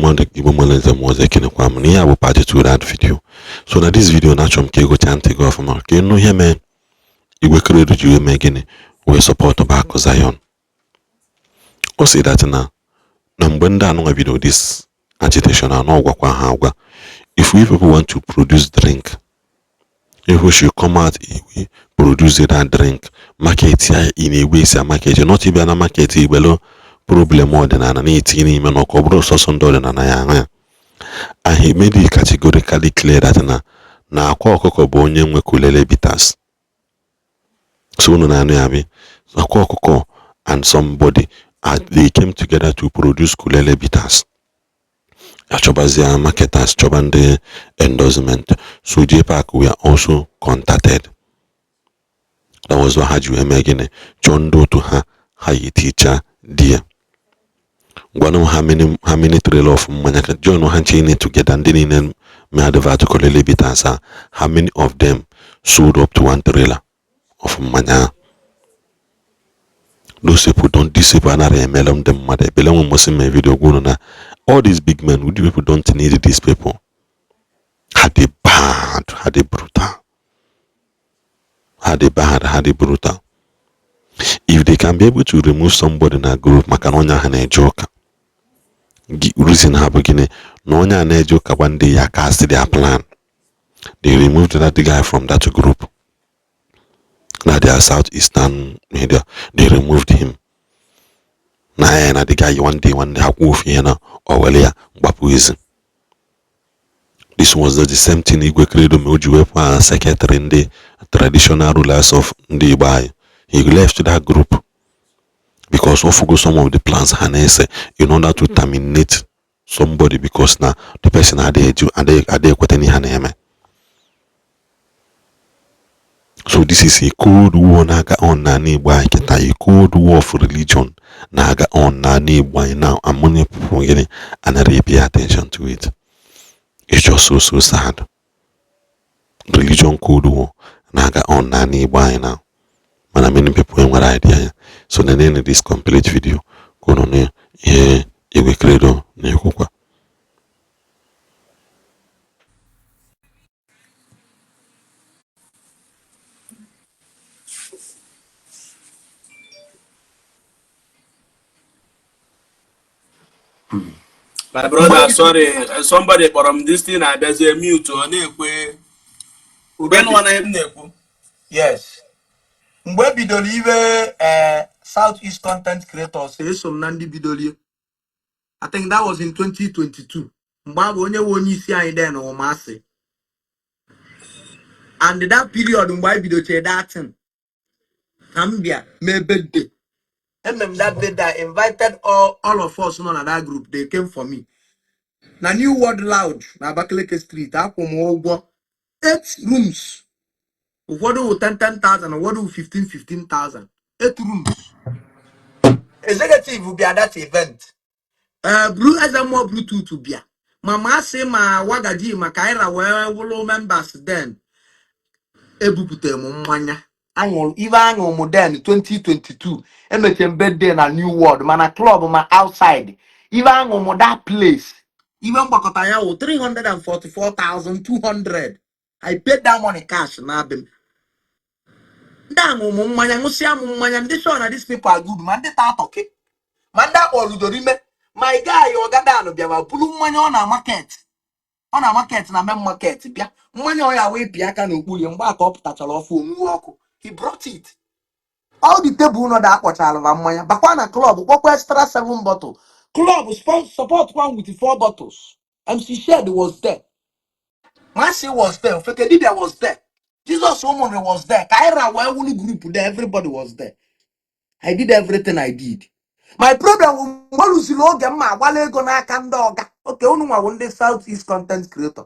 Mmadụ Igbo mara eze m ọzọ, ekenekwa m na ihe a bụ part 2 that video. So na this video na achọrọ m ka ị gụchaa ntị gị ọfụma ka ị nụ ihe mee Igwe Credo ji wee mee gịnị wee support bụ Akụ Zion. Ọ sị that na mgbe ndị anụnwa bido this agitation anọ gwakwa ha agwa, if we people want to produce drink, if we should come out, we produce that drink, market ya ị na-egbu esi market, not ịbịa na market igbelo problem ọdịnala na-etinye n'ime na ọkụ ọ bụrụ sọsọ ndị ọdịnala ya ahụ ya. And he made it categorically clear that na Akwa Ọkụkọ bụ onye nwe Kulele Bitters. So unu na-anụ ya bi Akwa Ọkụkọ and somebody, they came together to produce Kulele Bitters. Achọbazie marketers, chọba ndị endorsement. So JPAC were also contacted. That was why ha ji wee mee gịnị chọọ ndị otu ha ha yi ticha di ya. Gwanụ m how many trailer of mmanya ka join ha nche in together, ndị niile mee advert Kulele Bitters a, how many of them sold up to one trailer of mmanya? Those people don't, these people anaghị emele ndị mmadụ ebele. Nwe mbọsị mee video gwuru na all these big men, the people don't need these people. Ha dị bad, ha dị brutal, ha dị bad, ha dị brutal. If they can be able to remove somebody na group maka na onye ahụ na-eje ụka, reason ha bụ gịnị? Na onye a na-eje ụka gwa ndị ya cast their plan, they removed that guy from that group. Na their southeastern media, they removed him. Na ya na the guy one day, one day ha kwuo ofu ihe na o were ya mgbapụ ezi. This was the same thing Igwe Credo ma o ji wepụ aha secretary ndị traditional rulers of ndị Igbo anyị. He left that group because ofugo some of the plans ha na-ese in order to terminate somebody because na the person adịghị adịghị ekweta n'ihe ha na-eme. So this is a cold war na-aga on n'ala Igbo anyị kịta, a cold war of religion na-aga on n'ala Igbo anyị now, and many people gịnị anaghị pay attention to it. It's just so so sad. Religion cold war na-aga on n'ala Igbo anyị now, mana many people enwere idea ya. So nenene this complete video ka unu nụ ihe Igwe Credo na-ekwukwa. My brother, sorry, somebody kpọrọ m, this thing abịazie mute, ọ na-ekwe ịnụwa na ihe m na-ekwu. Yes, mgbe e bidoro iwe South East Content Creators, eso m na ndị bidolie. I think that was in 2022. Mgbe ahụ onye nwe onye isi anyị then ụmasị, and that period mgbe anyị bidochara that thing ka m bịa mee birthday. Eme m that birthday, I invited all of us nọ na that group. They came for me na New World Lounge na Abakaliki Street. Akwụ m ụgwọ 8 rooms, ụfọdụ wụ 10 10,000, ụfọdụ wụ 15 15,000, 8 rooms. Executive bịa that event, bru eze mmụọ Bluetooth bịa, ma masị ma wagaji ma kaira wee wụlụ members. Then ebupụtere m mmanya aṅụrụ ive aṅụ m. Then 2022 emechie m birthday na New World, mana club ma outside ive aṅụ m that place, ive mgbakọta ya wụ 344,200. I paid that money cash na abị m. Ndị aṅụ m mmanya, ṅụsịa m mmanya, ndị sure na these people are good, ma ndị ta atọke ma ndị akpọrọ udorime. My guy ọgadanụ bịara buru mmanya ọ na market, ọ na market na main market bịa mmanya ọ ya wee pịa aka n'okpuru ya. Mgbe a ka ọ pụtachara ọfụ onwuwe ọkụ, he brought it. All the table nọ da akpọchara ma mmanya bakwa na club kpọkwa extra 7 bottle. Club sponsor support one with 4 bottles. MC Shed was there, Mercy was there, Ofeke Dibia was there, Jesus Omonre was there, Kaira wee wulu group there, everybody was there. I did everything I did. My problem wụ mgbe ọ rụziri oge m ma agbala ego n'aka ndị ọga. Okay, unu nwa bụ ndị South East Content Creator.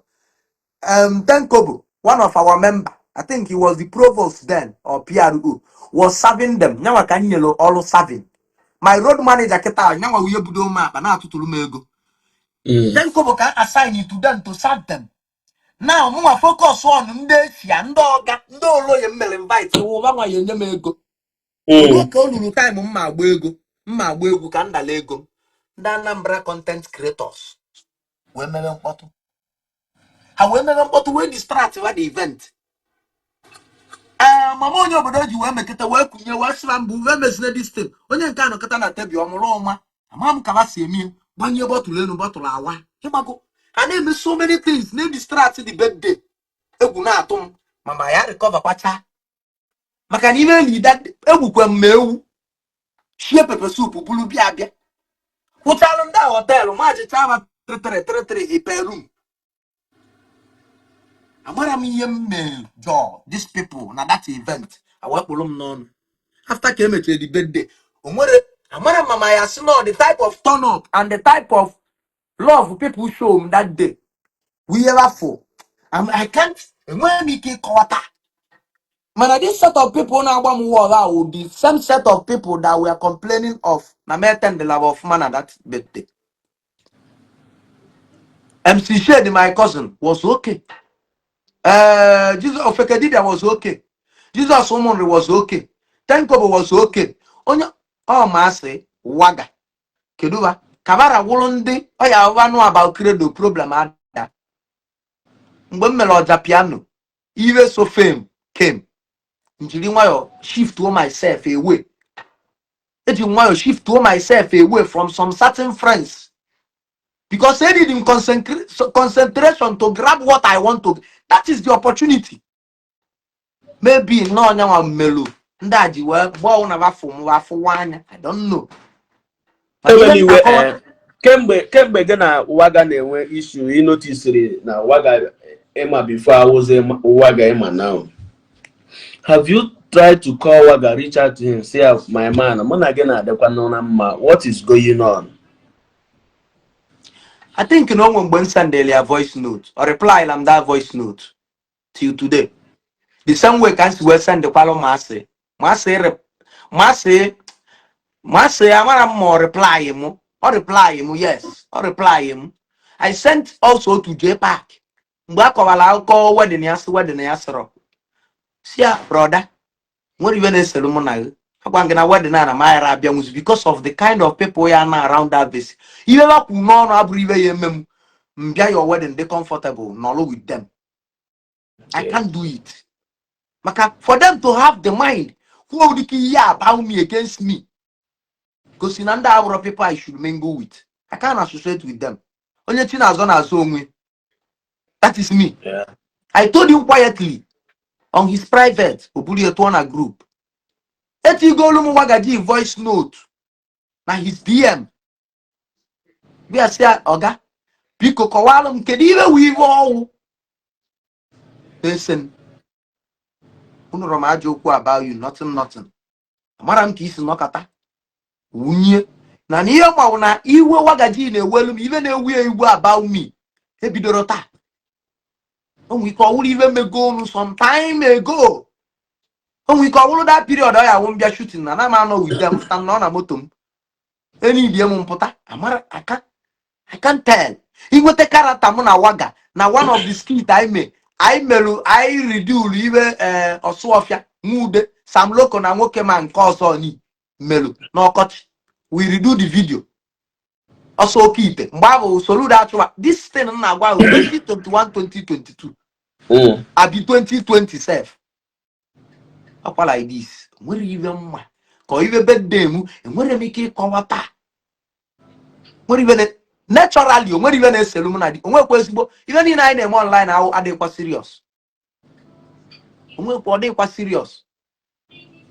Tenkobo, one of our member, I think he was the provost then or PRO, was serving them. Nyanwa ka m nyere ọrụ serving. My road manager kịta nyanwa wuye budo m akpa na-atụtụrụ m ego. Tenkobo ka assign to them to serve them. Now mụnwa focus on ndị Asia, ndị ọga, ndị oloye m mere invite ụwa nwa ya enye m ego. Oge ka o ruru time m ma agba ego, m ma agba egwu ka m dala ego m. Ndị Anambra Content Creators. Wee mere mkpọtụ, ha wee mere mkpọtụ, wee distract wa the event. Ee, mama onye obodo ji wee mekọta, wee kunye, wee sịra mbụ wee mezine this thing. Onye nke a nọkọta na tebụl ọmụrụ ọma, ama m ka ha si eme ya, gbanye bottle elu, bottle awa. Ịgbago ha na-eme so many things na distract the birthday. Egwu na-atụ m, mama ya recover kwacha, maka na ime lida egwukwe m ma ewu shie pepper soup bulu bịa bịa kwụchalụ ndị a hotel majicha ma 3333 per room. Amara m ihe m mere jọọ these people na that event, awakpụrụ m n'ọnụ. After ka emechara the birthday, o nwere amara m mama ya sị no, the type of turn up and the type of love people show m that day we ever for I can't, enweghị m ike ịkọwata. Mana this set of people na-agba m wall ahụ, the same set of people that were complaining of na m attendela ọfụma na that birthday. MC Shade, my cousin, was okay. Jesus Ofekedibia was okay. Jesus Umunri was okay. Tenkobo was okay. Onye ọ masị waga keduba kabara wụrụ ndị ọ ya anụ about Credo problem ada. Mgbe m mere ọja piano iwe, so fame came, njiri nwayọ shift myself away, eji m nwayọ shift myself away from some certain friends because I need concentration to grab what I want to. That is the opportunity. Maybe nnọọ nyanwa mmelu ndị a ji wee gbọọ na bafụ m afụwa anya. I don't know. Mana ihe Ewela m iwe. na-akọwa Kemgbe gị na Waga na-enwe issue, ị notisiri na Waga ịma before awụzi Waga ịma now. Have you tried to call Waga, reach out to him, say, "Ah, my man, mụ na gị na-adịkwa na mma, what is going on?" I think na onwe mgbe m sendel ya voice note, or reply am that voice note till today. The same way ka m si wee sendekwalụ masị masị masị masị, amara m ma ọ reply m, ọ reply m. Yes, ọ reply m. I sent also to J Park mgbe a kọwara akụkọ wedding ya, sị wedding ya sịrọ si ya, "Brother, nwere iwe na-eselu mụ na gị, agwa gị na wedding a na maghara abịanwuzi because of the kind of people ya na around that place. Iwe ha kwu n'ọnụ abụrụ iwe ya eme m mbịa your wedding, dị comfortable nọrọ with them. I can't do it." Maka for them to have the mind kwuo ụdịka ihe about me, against me, gosi na ndị abụrụ people I should mingle with. I can't associate with them. Onye chi na-azọ na-azọ onwe. That is me. I told him quietly on his private, o buru ya tụọ na group. Etigolu m wagaji voice note na his DM, bịa sị ya, "Ọga, biko kọwalụ m kedu iwe wu iwe ọwụ na-ese m. Unu rọrọ m ajọ okwu about you, nothing, nothing. Amara m ka isi nọkọta wunye na na ihe mmanwụ na iwe wagaji na-ewelu m, iwe na-ewu ya iwe about me ebidoro taa. O nwere ike ọ wụrụ iwe mego unu some time ago. O nwere ike ọ wụrụ that period ọ ya awụ mbịa shooting na na m anọ with them, fụta m na ọ na moto m enidie m mpụta amara aka. I can't tell." Inweta character mụ na waga na one of the skit anyị mee, anyị merụ, anyị ridulu iwe ee ọsụọfịa nwude Sam Loko na nwoke ma nke ọzọ ni merụ n'ọkọchị. We redo the video ọsọ oke ite mgbe ahụ Soludo achụwa. This thing m na-agwa ahụ 2021, 2022, abi 2020 sef. Ọkwa like this, nwere iwe mma ka ọ iwe birthday m, enwere m ike ịkọwa taa. Nwere iwe naturally, o nwere iwe na-eselu m na di onwekwa ezigbo iwe niile anyị na-eme online ahụ adịghịkwa serious. Onwekwa ọ dịghịkwa serious.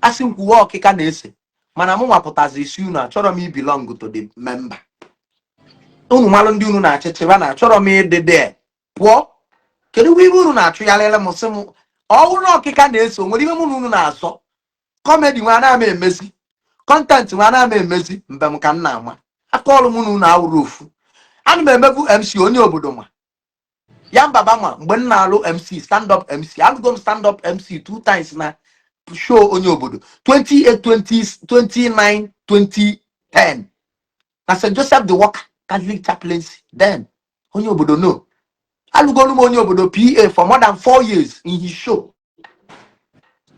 Asị m kwuwe, ọkịka na-ese, mana mụ nwapụtazi isi unu. Achọrọ m ibelong to the member unu malụ ndị unu na-achịchịba na achọrọ m ịdị there pụọ. Kedu ibe unu na-achụgharịrị m? Sị m ọ bụrụ na ọkịka na-eso, nwere ibe mụ na unu na-azọ comedy nwe ana m emezi content nwe ana m emezi mbem ka m na-ama aka ọrụ mụ na unu awụrụ ofu. Ana m emebu MC onye obodo ma ya mbaba ma mgbe m na-alụ MC, stand up MC. Alụgo m stand up MC two times na show onye obodo 28, 20, 29, 2010 na St. Joseph the Worker Catholic Chaplaincy. Then onye obodo no alụgolu m onye obodo PA for more than 4 years in his show.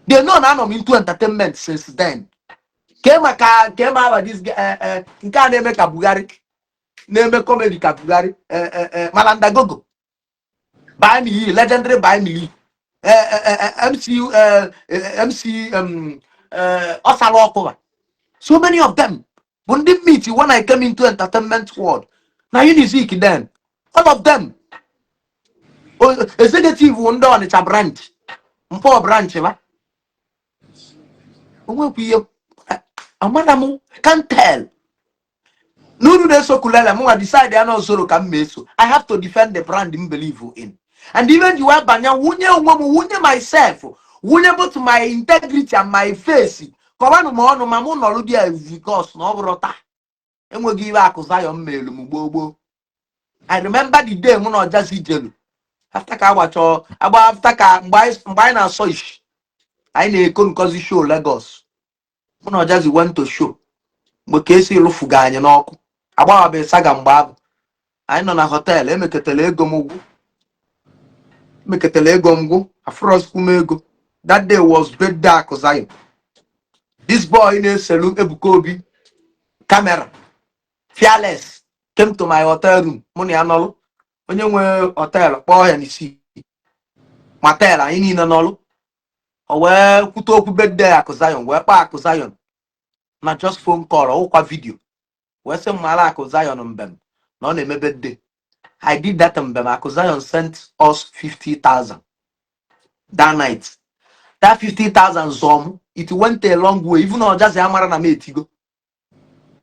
They know na anọ m into entertainment since then. Kee maka kee ma aba this nke a na-eme ka Buhari Na-eme comedy ka Buhari, Malandagogo, Bami, legendary Bami, MC, MC Osalo Okuba. So many of them bụ ndị meet when I came into entertainment world na Unizik then. All of them. Executive wụ ndị Ọnịcha branch, Mpọ branch ba. Onwekwa ihe amara m, can't tell. N'uru na-eso kulele mụnwa decide ya na osoro ka m ma eso. I have to defend the brand m believe in, and even ji wee banye wunye onwe m, wunye myself, wunye both my integrity and my face. Kọwanụ m ọnụ ma mụ nọrụ dị ya, because na ọ bụrụ taa enweghị iwe Akụ Zion melu m gboo gboo. I remember the day mụ na Ọjazi jelu after ka agbachọ agba, after ka mgbe anyị na-asọ ishi, anyị na-eko nkozi show Lagos. Mụ na Ọjazi went to show mgbe ka esi lụfuga anyị n'ọkụ, agbawabe saga. Mgbe ahụ anyị nọ na hotel, emeketara ego m gwụ, emeketara ego m gwụ, afụrọsikwu m ego. That day was birthday Akụ Zion. This boy na-eselu Ebuka Obi camera, Fearless, came to my hotel room. Mụ na ya nọlụ, onye nwe hotel kpọọ ya n'isi matel, anyị niile nọlụ. O wee kwute okwu birthday Akụ Zion, wee kpọọ Akụ Zion na just phone call, ọwụkwa video, wee sị m mara Akụ Zion mbem na ọ na-eme birthday. I did that mbem. Akụ Zion sent us 50,000 that night. That 50,000 zọm, it went a long way. Even Ọjazi amara na m etigo,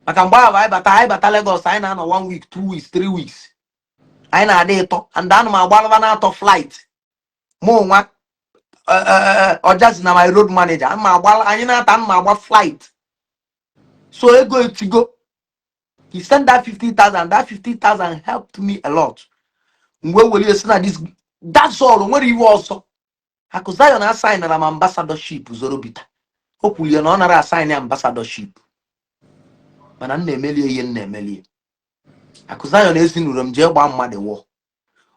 maka mgbe ahụ anyị bata Lagos, anyị na-anọ one week, 2 weeks, 3 weeks, anyị na-adị ịtọ, and ana m agbalụba na-atọ flight. Mụ nwa, Ọjazi na my road manager, ana m agba, anyị na-ata, ana m agba flight, so ego etigo. He sent that 50,000. That 50,000 helped me a lot. Mgbe were esi na this, that's all. O nwere iwe ọzọ. Akụ Zion assignara m ambassadorship Zoro Bita. O kwulie na ọ nara assign ambassadorship, mana m na-emelie ihe m na-emelie. Akụ Zion ezinụlọ m jee gbaa mmadụ wọ,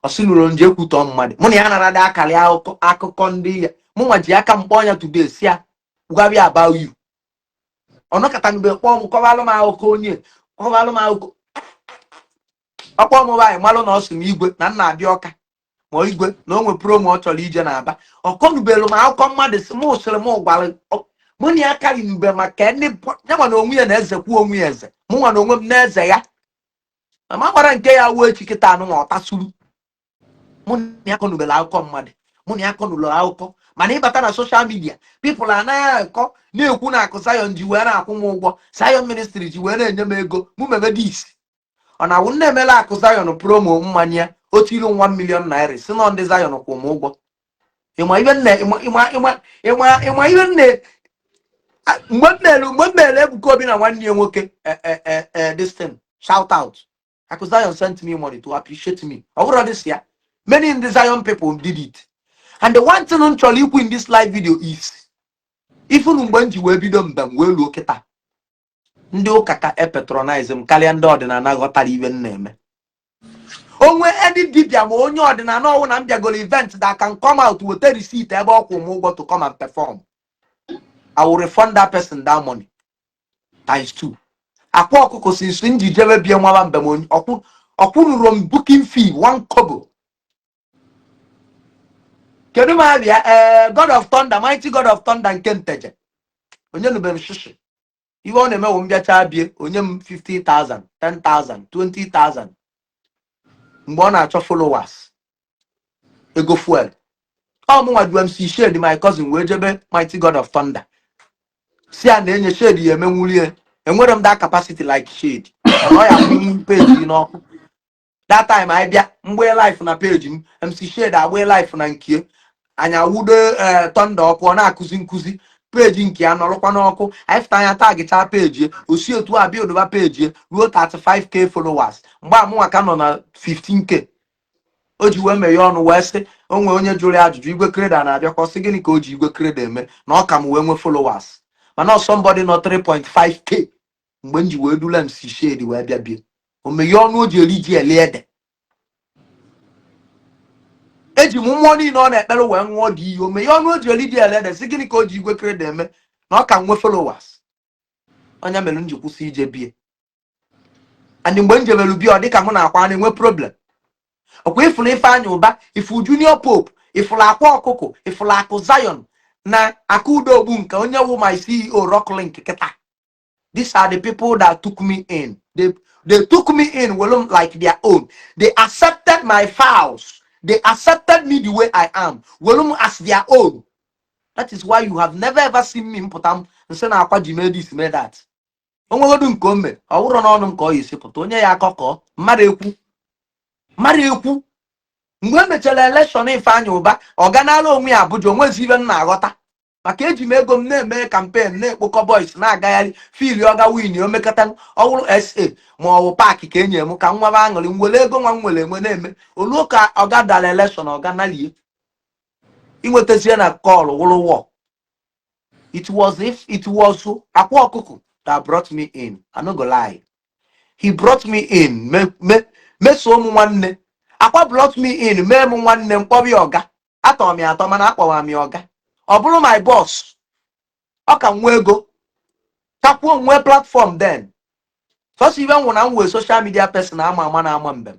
ọ sị nụrụ m jee kwutọọ mmadụ. Mụ na ya nara dị akali akụkọ ndị ya. Mụ nwa ji aka m kpọọ ya today, si ya gwabịa about you. Ọ nọkọta mgbe kpọọ m, kọwalụ m akụkọ onye, kọwalụ m akụkọ. Ọkpọ m nwaanyị malụ na ọ sị m igwe na nna abịa ọka ma igwe na o nwe promo ọ chọrọ ije na-aba. Ọ kọnubelu m akụkọ mmadụ si mụ sịrị m gwara mụ na ya karị mgbe maka ndị ya nwa na onwe ya na-ezekwu onwe ya eze, mụ nwa na onwe m na-eze ya. Ma gbara nke ya wuo echi kịta anụ ma ọ tasuru. Mụ na ya kọnubelu akụkọ mmadụ, mụ na ya kọnụlụ akụkọ. Mana ịbata na social media, people anaghị akọ na-ekwu na Akụ Zion ji wee na-akwụ m ụgwọ, Zion Ministry ji wee na-enye m ego mụ mebe this. Ọ na-awụ nne emela Akụ Zion promo mmanya otu ilu 1 million naira, si nọ ndị Zion kwụ m ụgwọ. Ịma ibe nne, ịma ịma ịma ịma ịma ihe nne mgbe m mere Ebuka Obi na nwanne ya nwoke, this thing, shout out, Akụ Zion sent me money to appreciate me. Ọ bụrụ this ya, many in the Zion people did it. And the one thing m chọrọ ikwu in this live video is, ifunu mgbe m ji wee bido mbem wee luo kịta, ndị ụka ka e patronize m karịa ndị ọdịnala ghọtara ibe m na-eme. Onwe any dibịa ma onye ọdịnala ọwụ na m bịagoro event that can come out weta receipt ebe ọ kwụ m ụgwọ to come and perform, I will refund that person that money times two. Akwa Ọkụkọ, since m ji jebe bie nwaba mbem, onye ọkwụ ọkwụrụrụ m booking fee one kobo. Kedu ma abịa ee, God of Thunder, Mighty God of Thunder nke Nteje, onye nube m shishi. Ihe ọ na-eme wụ m bịacha bie, onye m 50,000, 10,000, 20,000 mgbe ọ na-achọ followers, ego fuel. Ọ mụnwa du MC Shade, my cousin, wee jebe Mighty God of Thunder, si a na-enye Shade ya emenwulie. Enwere m that capacity like Shade, mana ọ ya akwụnwu peji n'ọkụ. That time anyị bịa mgbe live na page m, MC Shade agba live na nkie, anyị awudo ee Thunder ọkụ. Ọ na-akụzi nkụzi, page nke ya nọrọkwa n'ọkụ. Anyị fụta anya tagichaa page, osi otu a bịa odoba page ruo 35K followers. Mgbe amụnwa ka nọ na 15K, o ji wee meghe ọnụ wee sị o nwee onye jụrụ ya ajụjụ, Igwe Kreda na-abịakwa, sị gịnị ka o ji Igwe Kreda eme na ọ ka m wee nwee followers, mana ọ somebody nọ 3.5K mgbe m ji wee dula MC Shade wee bịa bie. O meghe ọnụ o ji eri ji eli ede. Eji m mmụọ niile ọ na-ekpere wee ṅụọ dị iyi. O meghe ọnụ o ji eri ji eli ede, sị gịnị ka o ji Igwe Kreda eme na ọ ka nwee followers. Onye mere m ji kwụsị ije bie. And mgbe m jebelu bi, ọ dịka mụ na Akwa na-enwe problem. Ọkwa ifụrụ Ifeanyị Ụba, ifu Junior Pope, ifụrụ Akwa Ọkụkụ, ifụrụ Akụ Zion na Akụ Udogbu nke onye wụ my CEO Rocklink kịta. These are the people that took me in. They took me in well, like their own. They accepted my files. They accepted me the way I am, well, as their own. That is why you have never ever seen me mpụta m nsị na Akwa ji mee this, mee that. Onwegodu nke o mee, ọ wụrụ n'ọnụ m ka ọ esi pụta onye ya akọkọ mmadụ ekwu mmadụ ekwu. Mgbe e mechara election Ifeanyị Ụba, ọ ganala onwe ya Abuja. Onwezi ibe m na-aghọta maka eji m ego m na-eme campaign, na-ekpokọ boys, na-agagharị fili ọga win. O mekọta ọwụrụ sa ma ọ bụ paakị ka enye m ka m nwebe aṅụrị, m were ego nwa m nwere enwe na-eme oluo ka ọga dara election, ọga nalie inwetazie na call wụrụ wọ. It was, if it was Akwa Ọkụkụ that brought me in, I no go lie, he brought me in, me me meso m nwanne. Akwa brought me in, mee m nwanne m, kpọrọ ya ọga. Atọrọ m ya atọ, mana akpọwa m ya ọga. Ọ bụrụ my boss, ọ ka nwee ego kakwuo nwee platform. Then sọsọ ibe nwụ na m wee social media person ama ama na ama mbem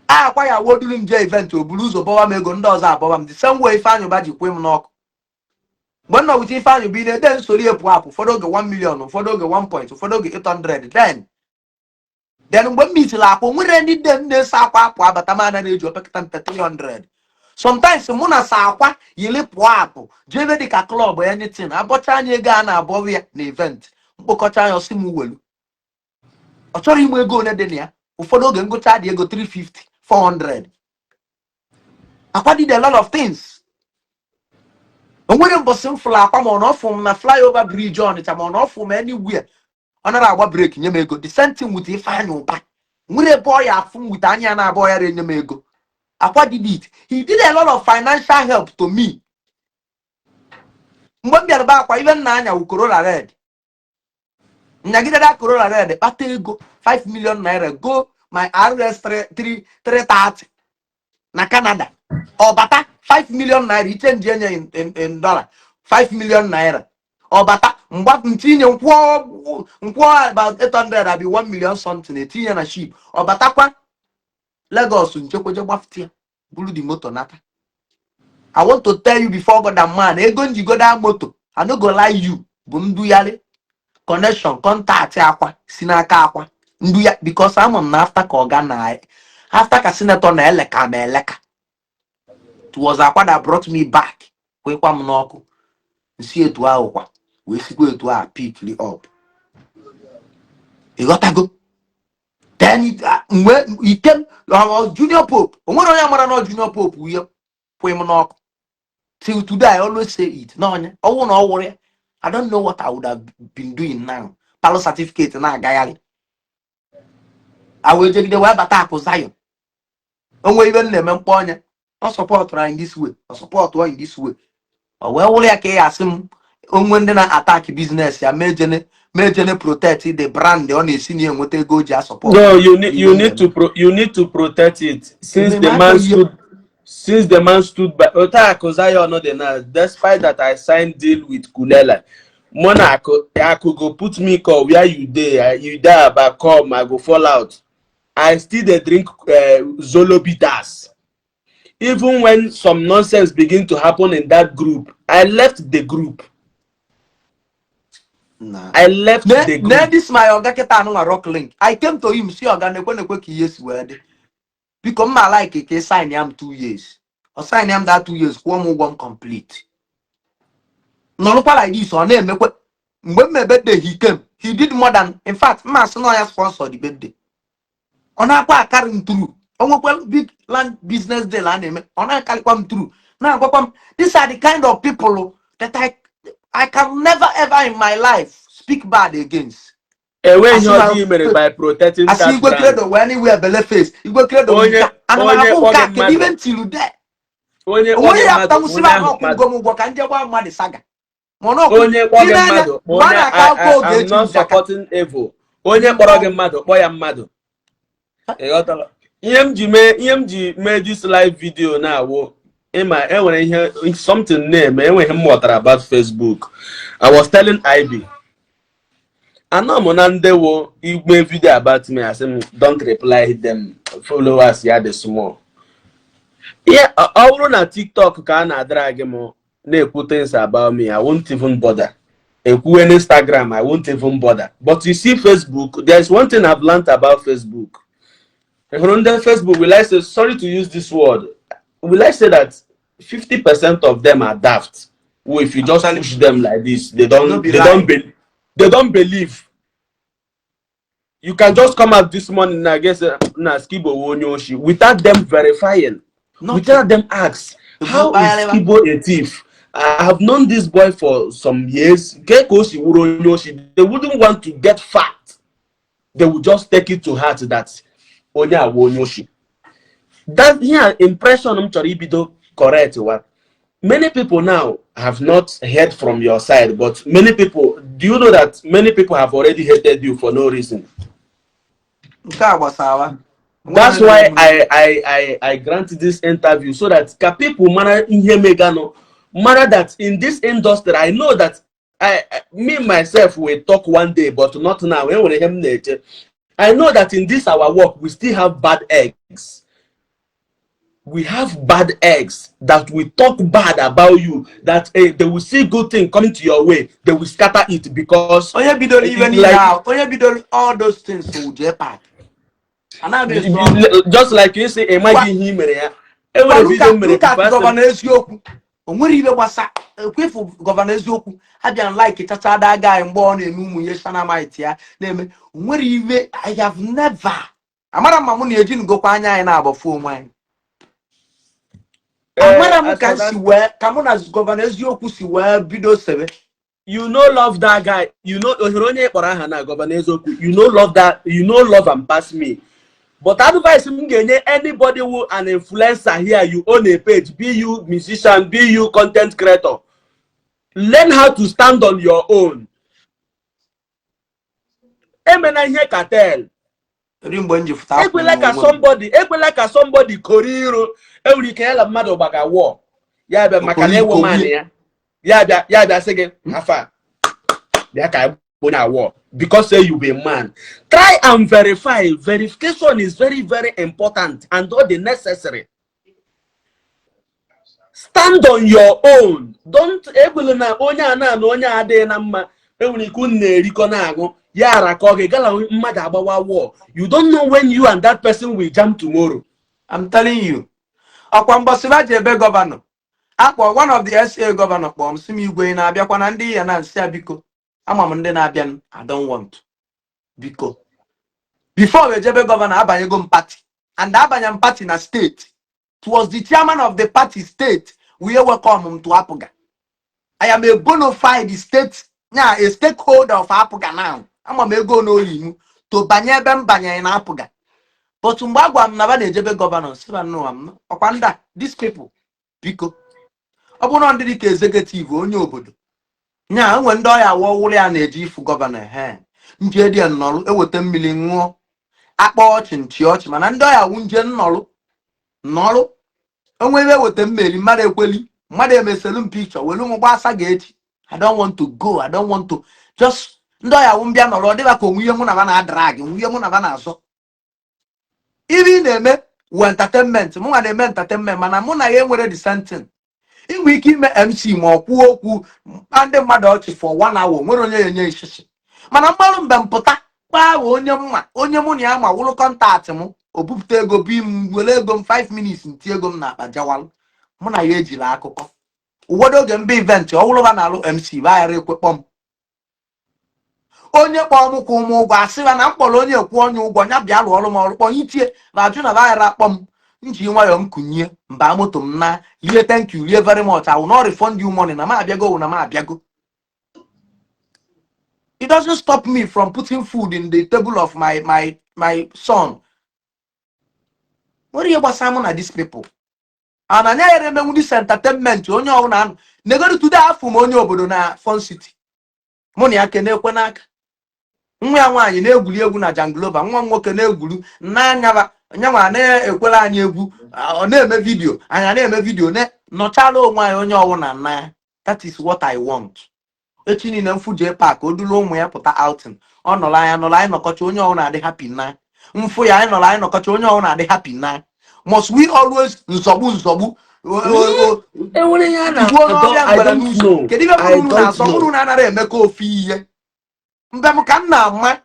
a. Akwa ya woduru m jee event, o buru ụzọ bọwa m ego, ndị ọzọ abọwa m. The same way Ifeanyị Ụba ji kwe m n'ọkụ mgbe m nọ wute Ifeanyị Ụba, ị na-ede nsori epụ apụ, ụfọdụ oge 1 million, ụfọdụ oge 1 point, ụfọdụ oge 800. Then mgbe m mitiri akwa, nwere ndị de m na-eso akwa apụ abata m ana na-eji opekata mpe 300. Sometimes mụ na sa akwa yiri pụọ apụ jee ebe dịka club, anything, abọcha anya ego a na-abọrọ ya na event, mkpokọcha anya, ọsị m welu. Ọ chọrọ inwe ego one dị na ya. Ụfọdụ oge ngụcha dị ego 350, 400. Akwa did a lot of things. O nwere mbọsị m fụrụ Akwa, ma ọ na ọfụ m na flyover bridge Ọnịcha, ma ọ na ọfụ m anywhere, ọ nara agba brake nye m ego. The same thing with Ifeanyị Ụba. Nwere ebe ọ ya afụ m wute anya na abụọ ya enye m ego. Akwa did it. He did a lot of financial help to me. Mgbe m bịara be Akwa, ibe m na-anya wụ Corolla red. Nyagide da Corolla red, kpata ego 5 million naira, go my RS 3 330 na Canada. Ọ bata 5 million naira, ichange enye in dollar, 5 million naira. Ọ bata mgba ntinye nkwụọ nkwụọ about 800, abi 1 million something, etinye na ship. Ọ batakwa Lagos, nchekwaje gbafute ya, buru the moto nata. I want to tell you before God and man, ego njigoda moto, I no go lie you, bụ ndugharị connection, contact Akwa si n'aka Akwa ndu ya, because ama m na after ka ọga na after ka senator na eleka ma eleka, it was Akwa that brought me back, kwekwa m n'ọkụ nsi etu ahụ kwa wee sikwa etu a pick up. Ịghọtago? Then mgbe ikem Junior Pope, o nwere onye mara na ọ Junior Pope uye kwe m n'ọkụ. Till today I always say it n'ọnya ọwụ na ọ wụrụ ya, I don't know what I would have been doing now. Palụ certificate na-agagharị a wee jegide wee bata Akụ Zion. Onwe ibe m na-eme mkpọ ọnya, ọ supportụrụ anyị this way, ọ supportụ in this way. Ọ wee wụrụ ya ka ị asị m onwe ndị na-attack business ya, mejene protect the brand ọ na-esi na enweta ego o ji asupport. No, you need to protect it since the man stood since the man stood by Otaku Zion dị na. Despite that I signed deal with Kulela, mụ na Aku go put me call, "Where you dey? You dey about? Come." I go fall out. I still dey drink Zolo bitters. Even when some nonsense begin to happen in that group, I left the group. Na I left ne the ne group. This my oga kịta anụ nwa Rocklink. I came to him, si oga, na-ekwe na-ekwe ka ihe si wee dị, biko mma like ka ị sign ya m 2 years. Ọ sign ya m that 2 years, kwụọ m ụgwọ m complete, nọrụkwa like this. Ọ na-emekwe mgbe m mee birthday, he came, he did more than, in fact, mma sị na ọ ya sponsor the birthday. Ọ na-akwa akarị m through. O nwekwa big land business deal a na-eme, ọ na-akarịkwa m through, na-agwakwa m. These are the kind of people that I can never ever in my life speak bad against. Enweghị Asị ihe na ọjọọ i mere by protecting asị that Igwe brand. Credo wee anywhere bele face Igwe Credo. Onye Nka ana m onye afụ kpọ nke gị a, kedu ibe mmadụ m tiru de? Onye kpọ Onwe gị ya mmadụ, apụtanwụsị onye m ahụ ọkwụ mmadụ. ụgwọ m ụgwọ ka nje gbaa mmadụ saga, ma ọ na ọkwụ Onye kpọ gị gị n'anya mmadụ, mgbe a onye na-akọ I, akụkọ I, oge I'm echi not njaka. supporting evil. Onye kpọrọ gị mmadụ, kpọ ya mmadụ. Ị ghọtala? Ihe m ji mee this live video na-awụ ịma enwere ihe something na-eme, enweghị m ghọtara about Facebook. I was telling IB Anọ m na ndewo igbe video about me, asị m, "Don't reply them." Followers ya dị small. Ihe ọ bụrụ na TikTok ka a na-adrag m na-ekwu things about me, I won't even bother. Ekwuwe n'Instagram, I won't even bother. But you see Facebook, there is one thing I've learned about Facebook. Ị hụrụ ndị Facebook, will I say, sorry to use this word, will I say that 50% of them are daft, who if you just Actually, push them like this, they no don't be they lie. don't be, they don't believe. You can just come out this morning na guess na Skibo wụ onye oshi without them verifying, Nothing. without them ask, "How is Skibo a thief? I have known this boy for some years. Ke ka o si wụrụ onye oshi?" They wouldn't want to get fact. They would just take it to heart that onye a wụ onye oshi. That here impression m chọrọ ibido correct wa. Many people now have not heard from your side, but many people, do you know that many people have already hated you for no reason? Nke a gbasara. That's why I grant this interview, so that ka people mara ihe meganụ, mara that in this industry, I know that me myself will talk one day, but not now. Enwere ihe m na-eche. I know that in this our work, we still have bad eggs. We have bad eggs that will talk bad about you, that they will see good thing coming to your way, they will scatter it because Onye bidoro ibe niile like ahụ, onye bidoro all those things wụ J-Park. Anaghị m eso ọnụ. Just like you say, ịmaghị ihe i mere ya. Enwere video m mere Look at before asị m- Governor Eziokwu. O nwere ibe gbasa ekwefu Governor Eziokwu abịa like chacha that guy mgbe ọ na-eme ụmụ ihe shanamite ya na-eme. O nwere ibe. I have never, amara m ma mụ na eji ngokwa anya anyị na-agbafu onwe anyị. Amara m as ka for m that, si wee ka mụ na Governor Eziokwu si wee bido sebe. You no love that guy. You know ohere onye kpọrọ aha na Governor Eziokwu, you no love that, you no love am pass me. But advice m ga-enye anybody who an influencer here, you own a page, be you musician, be you content creator, learn how to stand on your own. Emena ihe cartel. Eri mgbe m ji fụta akwụ Ekwela ka n'onwe m. somebody, ekwela ka somebody koro iro. Enwere ike ya na mmadụ gbaga wọ ya bịa maka na ewo man ya ya bịa sị gị afa bịa ka onye awọ because say you be man. Try and verify. Verification is very, very important and all the necessary. Stand on your own. Don't ekwela na onye a na onye a adịghị na mma. Enwere ike unu na-erikọ na-aṅụ ya arakọ gị gala mmadụ agbawa war. You don't know when you and that person will jam tomorrow. I'm telling you. Ọkwa mbọsị ji ebe governor akpọ, one of the SA governor kpọọ m, sị m, "Igwe, ị na-abịakwa na ndị ya na nsị a?" Biko, ama m ndị na-abịa. I don't want, biko. Before ejebe governor, abanyego m party and abanye m party na state. It was the chairman of the party state wee welcome m to APGA. I am a bona fide state nya, a stakeholder of APGA now. Ama m ego n'oli m to banye ebe m banyere na APGA. But mgbe a gwara m na ba na-ejebe governor, sị ba no, am ọkwa ndị a, these people, biko. Ọ bụrụ na ndị dị ka executive onye obodo nya enwe ndị ọya wụọ wụrụ ya na-eji ifu governor he nje dị nnọrụ eweta mmiri ṅụọ akpa ọchị nchi ọchị, mana ndị ọya wụ nje nnọrụ nnọrụ onwe ebe eweta mmeri mmadụ ekweli mmadụ emeselu m pikchọ welu m gbasa ga-echi. I don't want to go. I don't want to just ndị ọya wụ mbịa nọrọ ọ dịba ka onwe ihe mụ na ba na-adrag onwe ihe mụ na ba na-azọ. Ibe ị na-eme wụ entertainment, mụ nwa na-eme entertainment, mana mụ na ya enwere the same thing. Inwe ike ime MC ma ọ kwuo okwu kpa ndị mmadụ ọchị for one hour, nwere onye ya enye ishishi, mana mgbalụ mgbe mpụta kpaa onye mma onye mụ na ya ma wụrụ contact m, o bupụta ego bi m were ego m 5 minutes nti ego m n'akpa jawalụ. Mụ na ya ejiri akụkọ. Ụfọdụ oge mba event ọ wụrụ ba na-alụ MC baghara ekwekpọ m onye kpọọ m kwụ m ụgwọ asịba na m kpọrọ onye ekwu onye ụgwọ ya bịa lụọ ọrụ m ọrụ kpọnye itie ma ajụ na baghara akpọ m nji nwayọọ m kunye mba moto m na lie. Thank you, rie very much. I will not refund you money na m abịago na m abịago. It doesn't stop me from putting food in the table of my son. Nwere ihe gbasara mụ na these people and anyị nyere emenwu this entertainment. Onye ọbụla anụ negodu today, afụ m onye obodo na Fun City, mụ na ya kenekwe n'aka. Nwa ya nwaanyị na-egwuri egwu na Janglova, nwa m nwoke na-egwuru n'anya nyanwa na-ekwere anyị egwu. Ọ na-eme video, anyị na-eme video, nọchala onwe anyị. Onye ọbụla na that is what I want. Echi niile mfu jee park, o duru ụmụ ya pụta outing, ọ nọrọ anya nọrọ, anyị nọkọcha, onye ọbụla adị happy. Na mfụ ya, anyị nọrọ, anyị nọkọcha, onye ọbụla adị happy. Na must we always nzọgbu nzọgbu? Enwere ihe a Tigbuo na-adọ. n'ọbịa I ngwere don't n'ụzọ. know. Kedu ibe I mụrụ unu don't na-asọ know. mụrụ unu anaghị emekọ ofu ihe? Mbem ka m na-ama,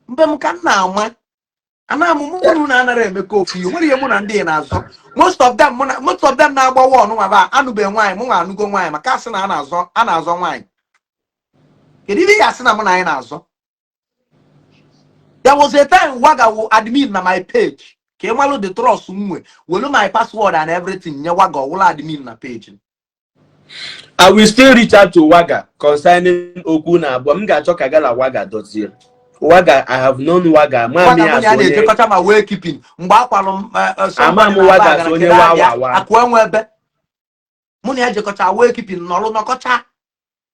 mbem ka m na-ama, ana m mụ unu anaghị emekọ ofu ihe. Nwere ihe mụ na ndị na-azọ? Most of them, mụ na most of them na-agbawa ọnụ nwa anụbeghị nwaanyị. Mụ nwa anụgo nwaanyị, maka asị na a na-azọ, a na-azọ nwaanyị. Kedu ibe ya asị na mụ na anyị na-azọ? There was a time Waga wo admin na my page. Ka ị malụ the trust m nwe, welu my password and everything nye Waga, ọwụla admin na page m. I will still reach out to Waga concerning okwu na abụọ. M ga-achọ ka gala Waga dozie. Waga, I have known Waga. Ma Waga mi mụ na as ya onye na-ejekọta ma wee keeping mgbe akwalụ m Ama somebody m na Waga aba so onye gara kedu wa abịa wa wa. Akụ enwe ebe mụ na ya jekọcha wee keeping, nọrụ nọkọcha,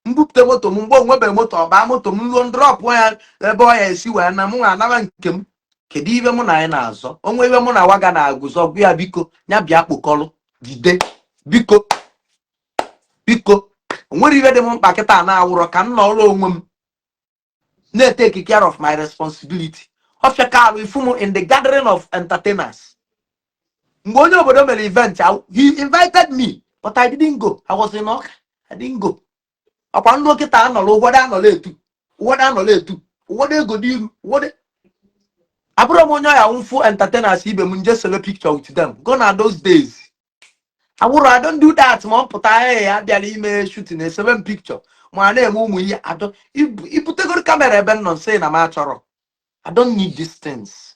mbupụta moto m mgbe onwebeghị moto, ọ baa moto m, ruo drop ya ebe ọ ya esi wee na mụ nwa anara nke m. Kedu ibe mụ na anyị na-azọ? Onwe ibe mụ na Waga na-agụzọ, gwa ya biko, ya bịa kpokọrọ jide, biko, biko. O nwere ibe dị m mkpa kịta na-awụrọ ka m nọrọ onwe m na-etake care of my responsibility. Ọfịa ka arụ ifu m in the gathering of entertainers. Mgbe onye obodo mere event, he invited me, but I didn't go. I was in Ọka, I didn't go. Ọkwa ndị okịta anọrọ, ụfọdụ anọrọ etu, ụfọdụ anọrọ etu, ụfọdụ ego n'iru, ụfọdụ abụrụ m onye ọya mfu entertainers ibe m nje sele picture with them. Go na those days awụrụ, I don't do that. Ma ọ pụta, ee, abịala ime shooting, esebe m picture, ma a na-eme ụmụ ihe adọ ibutegoro camera ebe m nọ, nsị na m achọrọ. I don't need these things.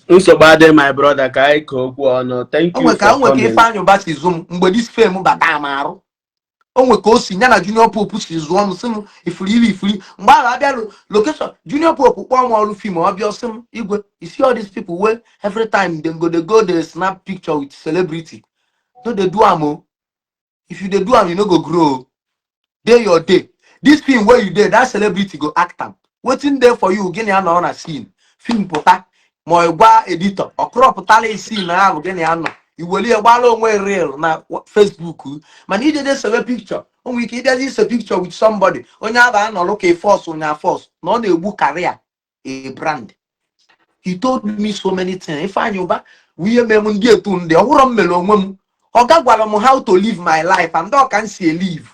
Nsogbu adịghị, my brother, ka anyị ka okwu ọnụ. Thank O you nwe ka for o nwe ka coming. Ifeanyị Ụba si zụ m mgbe this fame bata m arụ. O nwe ka o si ya na Junior Pope si zụọ m, sị m ifuri iri ifuri. Mgbe ahụ abịa location, Junior Pope kpọọ m ọrụ film, ọ bịa sị m, "Igwe, you see all these people wey every time dem go dey go dey snap picture with celebrity, no dey do am o. If you dey do am, you no go grow o. Dey your day. This film wey you dey, that celebrity go act am. Wetin dey for you, gịnị ya nọ na scene film pụta, ma ọ gwa editor ọ crọpụtala scene ahụ, gịnị ya nọ iweli ya gbara onwe reel na Facebook. Mana ije sebe picture, o nwere ike ịbịazi ise picture with somebody, onye ahụ anọrọ ka force onye force na ọ na-egbu career a brand." He told me so many things. Ifeanyị Ụba bụ ihe mere m ndị etu ndị ọhụrụ m mere onwe m. Ọga gwara m how to live my life and ọ ka m si elive.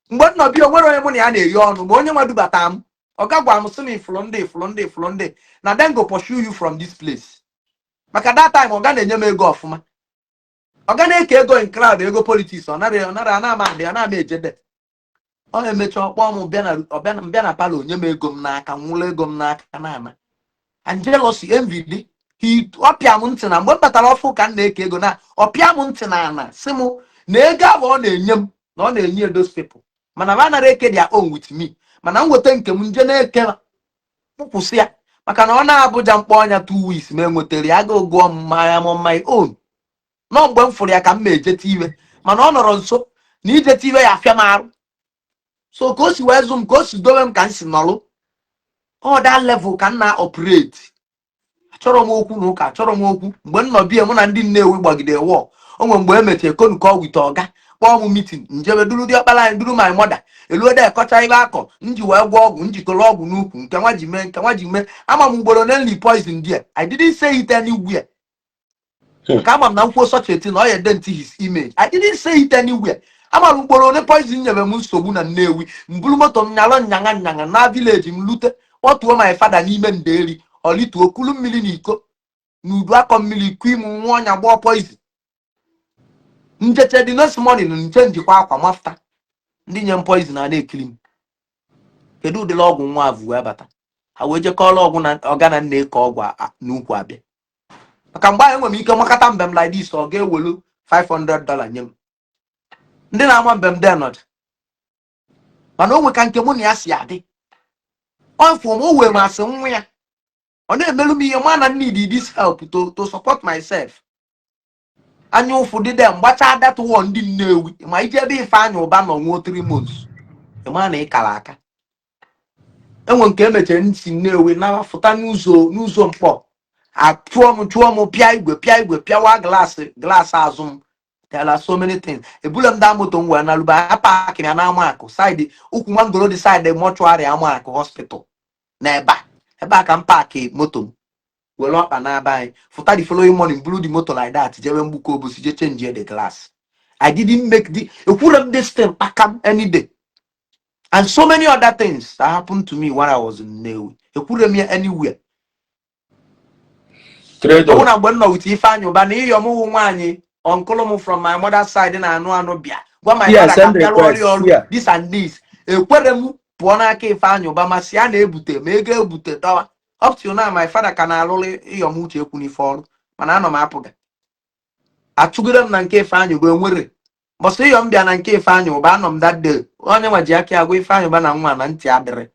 Mgbe m nọ bịa, o nwere onye mụ na ya na-eri ọnụ, ma onye nwa dubata m. Ọga gwara m sị m, ifụrụ ndị, ifụrụ ndị, ifụrụ ndị na dem go pursue you from this place. Maka that time, ọga na-enye m ego ọfụma, ọga na-eke ego in crowd, ego politics. Ọ nara, ọ nara ana ama adị, ọ na-ama ejede. Ọ emecha, ọkpọ m bịa na ọbịa na mbịa na parlour, nye m ego m n'aka, nwụrụ ego m n'aka na ana. And jealousy, envy dị. He ọpịa m ntị na mgbe m batara ọfụ ka m na-eke ego, na ọpịa m ntị na ana, sị m na ego ahụ ọ na-enye m na ọ na-enye those people, mana m anara eke their own with me, mana m weta nke m nje na-eke m kwụsị ya, maka na ọ na-abụja mkpọ ọnya 2 weeks ma enwetara ya, aga gụọ m ma am on my own. Nọ mgbe m fụrụ ya ka m ma ejete iwe, mana ọ nọrọ nso na ijete iwe ya afịa m arụ. So ka o si wee zụ m, ka o si dowe m, ka m si nọrụ ọ that level ka m na operate. Achọrọ m okwu na ụka, achọrọ m okwu. Mgbe m nọ bie, mụ na ndị Nnewi gbagide wọ. O nwere mgbe e mechie konukọ with ọga, kpọọ m meeting, njebe duru diọkpara anyị, duru my mother eluo de kọcha ibe akọ nji wee gwọ ọgwụ, njikọrọ ọgwụ n'ukwu nke nwa ji mee, nke nwa ji mee. Ama m ugboro na nli poison there. I didn't say it anywhere. Ka ama m na nkwuo such a thing, ọ ya dent his image. I didn't say it anywhere. Ama m ugboro one poison nyere m nsogbu na Nnewi. Mburu moto m nyalọ nyanga nyanga na village m, lute, kpọtuo my father n'ime nderi, ọlituo kulu mmiri na iko n'udu akọ mmiri ku ime nwa ọnya gbọọ poison. Njeche the next morning, nche njikwa akwa mafta ndị nye m poison a na-ekiri m. Kedu ụdịrị ọgwụ nwa avụ wee bata? Ha wee jekọọrọ ọgwụ na ọga na nna eke ọgwụ n'ukwu abịa. Maka mgbe ahụ enwere m ike makata mbem like this, ọ ga-ewelu $500 nye m. Ndị na-ama mbem denọd, mana o nwe ka nke mụ na ya si adị. Ọ fụ m, o wee m asị nwa ya, ọ na-emelu m ihe ma na need this help to support myself. Anya ụfụ dị dem gbachaa that one. Ndị Nnewi ma ije ebe Ifeanyị Ụba nọ nwuo 3 months, ịma na ịkara aka. Enwe nke emechara nsi Nnewi na fụta n'ụzọ mkpọ, achụọ m, chụọ m, pịa igwe, pịa igwe, pịawa glaasị azụ m. There are so many things. Ebula m da moto m wee naluba a park ya na Amakụ side ukwu mangoro dị side mortuary Amakụ hospital na ebe a, ebe a ka m park moto m were ọkpa na-aba anyị fụta. The following morning, buru the moto like that jewe Mgbuka Obosi, je change the glass. I didn't make the ekwure m this thing kpakam any day, and so many other things that happened to me when I was in Nnewi, ekwure m ya anywhere. Ọ Credo. bụ na mgbe m nọ with Ifeanyị Ụba na ịyọ m wụ nwaanyị uncle m from my mother's side na-anụ anụ bịa gwa my Yeah, father ka m send bịa rụọ request. ọrụ ọrụ Yeah. this and this, ekwere m pụọ n'aka Ifeanyị Ụba ma si ya na-ebute ma ego ebute dọwa. Up till now, my father ka na-alụrụ ịyọ m uche ekwu n'ife ọrụ, mana anọ m apụga atụgide m na nke Ifeanyị Ụba. Enwere mbọsị ịyọ m bịa na nke Ifeanyị Ụba, anọ m that day, onye nwa ji aka ya gwa Ifeanyị Ụba na nwa na ntị adịrị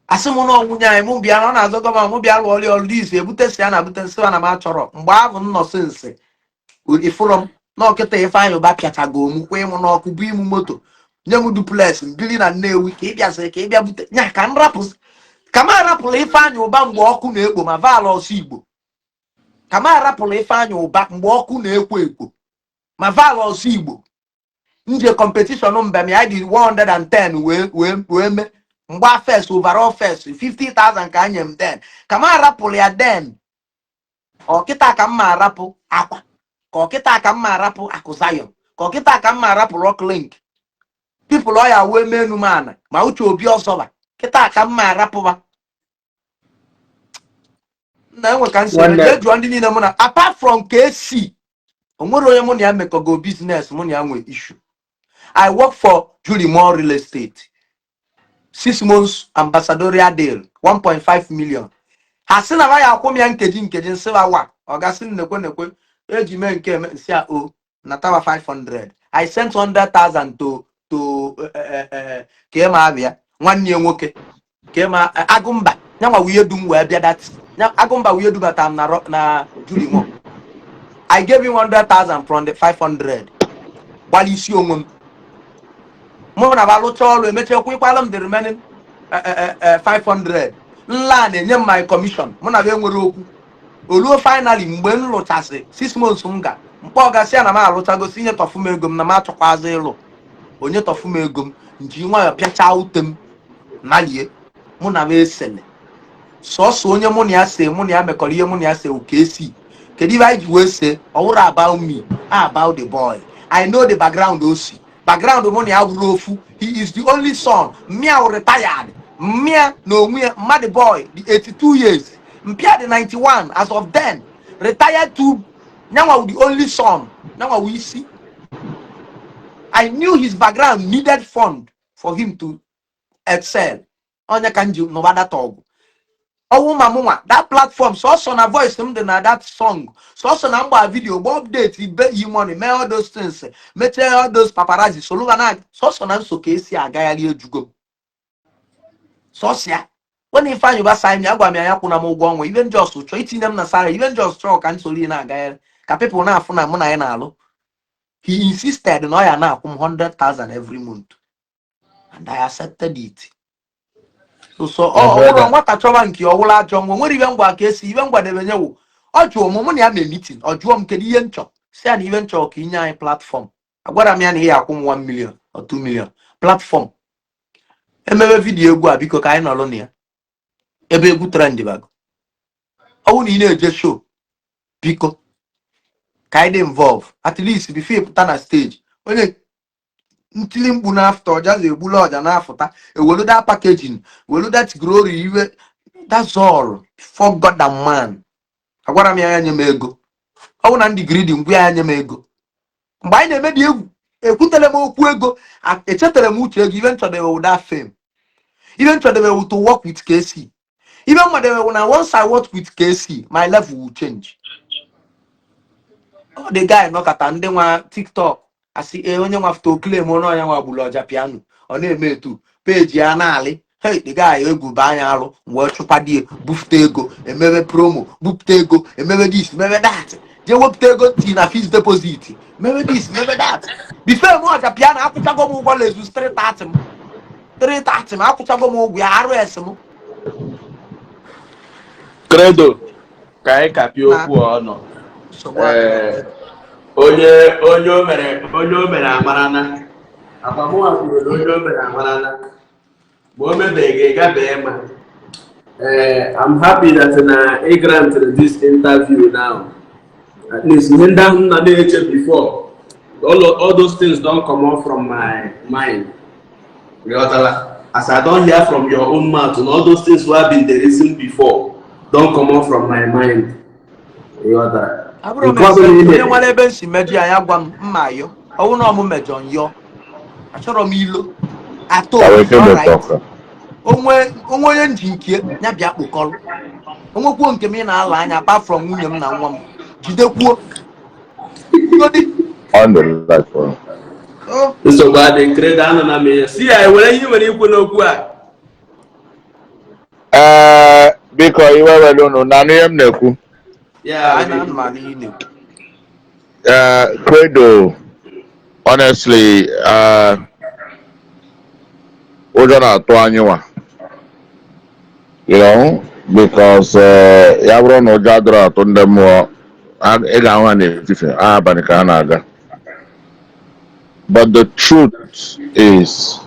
asị m na ọnwụnye anyị mụ bịa na ọ na-azọ governor, mụ bịa lụọ ọrụ ọrụ dis ebute si ya na bute nsị na m achọrọ. Mgbe ahụ m nọ sinsi ifụrọ m na ọkịta Ifeanyị Ụba pịachago m kwa ịmụ n'ọkụ bụ ịmụ moto nye m duplex mbili na Nnewi ka ị bịasị ka ị bịa bute nya ka m rapụ, ka m arapụrụ Ifeanyị Ụba mgbe ọkụ na-ekpo ma vaala ọsọ Igbo, ka m arapụrụ Ifeanyị Ụba mgbe ọkụ na-ekwo ekwo ma vaala ọsọ Igbo nje competition mbem ya dị 110 wee mee mgba first overall first, 50,000 ka nye m then, ka m arapụrụ ya then. Ọkịta ka m ma arapụ akwa, ka ọkịta ka m ma arapụ Akụ Zion, ka ọkịta ka m ma arapụ Rock Link people ọ ya wee menu m ana ma uche obi ọzọba kịta ka m ma arapụba na enwe ka nsi Nwanne. jee jụọ ndị niile mụ na apart from KC, o nwere onye mụ na ya mekọgo business, mụ na ya nwe issue. I work for Julie Moore Real Estate, 6 months ambassadorial deal, 1.5 million. Ha sị na ya akwụ m ya nkeji nkeji, nsị wa wa ọ gasị m nekwe nekwe eji mee nke eme nsị a o natawa 500. I sent 100,000 to ka ema abịa nwanne ya nwoke ka ema Agụmba nyanwa wuye dum wee bịa that Agụmba wuye dubata m na na Julie Moore. I gave him 100,000 from the 500 gbalị isi onwe m mụ na ba lụcha ọrụ emechakwa kwụkwala m the remaining 500 nla na-enye m my commission. Mụ na ba enwere okwu oluo. Finally, mgbe m lụchasị 6 months m ga mkpọ ọgasị ya na m alụchago si nye tọfụ m ego m na m achọkwazị ịlụ onye tọfụ m ego m nji nwayọ pịachaa ute m nalie. Mụ na m esele sọsọ onye mụ na ya se, mụ na ya mekọrọ ihe, mụ na ya se ka esi kedu ibe anyị ji wee se ọ wụrụ about me, about the boy. I know the background o si, background mụ na ya wụrụ ofu. He is the only son. Mmịa wụ retired mmịa na onwe ya mmadụ boy dị 82 years, mpịa dị 91 as of then, retired to nyanwa wụ the only son, nyanwa wụ isi. I knew his background needed fund for him to excel. Onye ka m ji nụba data ọgwụ ọnwụ ma mụnwa that platform sọsọ na voice m dị na that song, sọsọ na mgba video gba update ibe yi money mee all those things, mechie all those paparazzi soluba na sọsọ na nso ka esi agagharị ejugo m sọsọ ya. When Ifeanyị Ụba sign me, agwa m ya ya kwụna m ụgwọ ọnwa. Even just chọọ itinye m na salary, even just chọọ ka m soro na-agagharị ka people na-afụ na mụ na ya na-alụ. He insisted na ọ ya na-akwụ m 100,000 every month and I accepted it. So My ọ bụrụ brother. nwata chọba nke ọwụla ajọ nwa nwere ibe ngwa ka esi ibe ngwadebe nyewo ọ jụọ m, mụ na ya mee meeting, ọ jụọ m kedu ihe nchọ, si ya na ihe nchọ ka inye anyị platform. Agwara m ya na ihe akwụ m 1 million or 2 million platform emebe video egwu a, biko ka anyị nọrọ na ya ebe egwu trend bago. Ọ bụrụ na ị na-eje show, biko ka anyị dị involve at least before ị pụta na stage, onye ntili mkpu n'afta ọja ga-egbula ọja na-afụta ewelu that packaging, welu that glory iwe. That's all for God and man. Agwara m ya ya nye m ego. Ọ bụ na ndị greedy ngwa ya nye m ego mgbe anyị na-eme dị egwu ekwutere m okwu ego, echetara m uche ego. Ibe nchọdebe wụ that fame, ibe nchọdebe wụ to work with KC, ibe nwadebe wụ na once I work with KC, my level will change. Ọ the guy nọkọta ndị nwa TikTok asị ee onye nwa foto claim onye onye nwa gburu ọja piano ọ na-eme etu peji ya na-alị. Hey, the guy egwu ba anya alụ wee chụkwadie bufute ego emebe promo, bupụta ego emebe this, mebe that, jee wepụta ego tii na fixed deposit, mebe this, mebe that. Before m ọja piano akwụchago m ụgwọ Lexus 330 m, 330 m akwụchago m ụgwọ ya RS m. Credo, ka anyị kapịa Na okwu a ọnụ. Nsogbu adịrọ. Ee. Onye o mere, onye o mere amarana. Agbamụwa kwuru na onye o mere amarana. Ma o mebeghị, gabee ma. I'm happy that na ị granted this interview now. At least ihe ndị ahụ m na na-eche before, all those things don come off from my mind. Ghọtala? As I don hear from your own mouth, and all those things wey have been the reason before don come off from my mind. Ghọtara? Abụrụ m Nke ọbụla ị ese onye mere. nwere ebe m si mejọ ya, ya gwa m mma yọ. Ọwụ na ọmụ mejọ nyọ, achọrọ m ilo atọ. Ka wee kebe Alright. talk. Onwe onye nji nke ya bịa kpokọrọ onwekwuo nke m ị na-ala anya, apart from nwunye m na nwa m, jidekwuo Godi. On the light for him. Oh. Nsogbu adị, Credo, anọ na m ya. Si ya ewere ihe i nwere ikwu n'okwu a. Ee, biko, iwe were unu na anụ ihe m na-ekwu. Ya. Anyị na anụmanụ ihe na-ekwu. Ee, Credo, honestly, ụjọ na-atụ anyị nwa because ya bụrụ na ụjọ adịrọ atụ ndị mmụọ, ị ga-ahụ ha n'efife, ha abalị ka ha na-aga. But the truth is,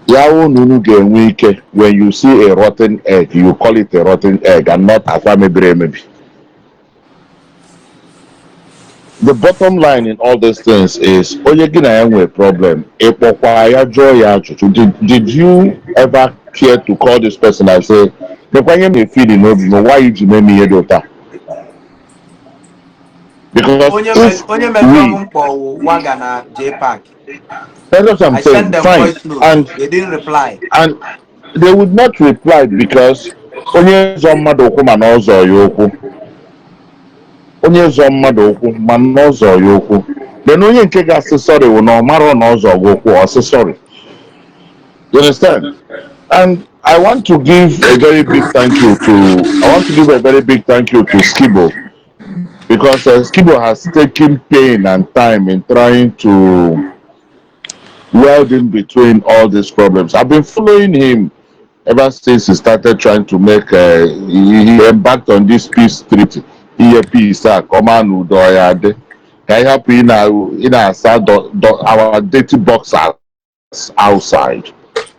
ya wụ na unu ga-enwe ike, when you see a rotten egg, you call it a rotten egg and not akwa mebiri emebi. The bottom line in all these things is, onye gị na ya nwee problem, ịkpọkwa ya jụọ ya ajụjụ, did you ever care to call this person and say, "Nekwa ihe m na-efili n'obi m, why you ji mee m ihe dị ụta?" Because Onye if onye mejọrọ m we mkpọ Waga na J Park. That's what I'm I saying. sent them Fine. voice note. And They didn't reply. And they would not reply because onye zọ mmadụ ụkwụ mana ọ zọ ya ụkwụ, onye zọ mmadụ ụkwụ mana ọ zọ ya ụkwụ, then onye nke ga-asị sorry wụ na ọ marọ na ọ zọ gị ụkwụ, ọ sị sorry. You understand? And I want to give a very big thank you to Skibo, because Skibo has taken pain and time in trying to weld in between all these problems. I've been following him ever since he started trying to make, he embarked on this peace treaty. Ihe peace a ka ọma na udo ya dị ka anyị hapụ ị na-asa our dirty boxers outside.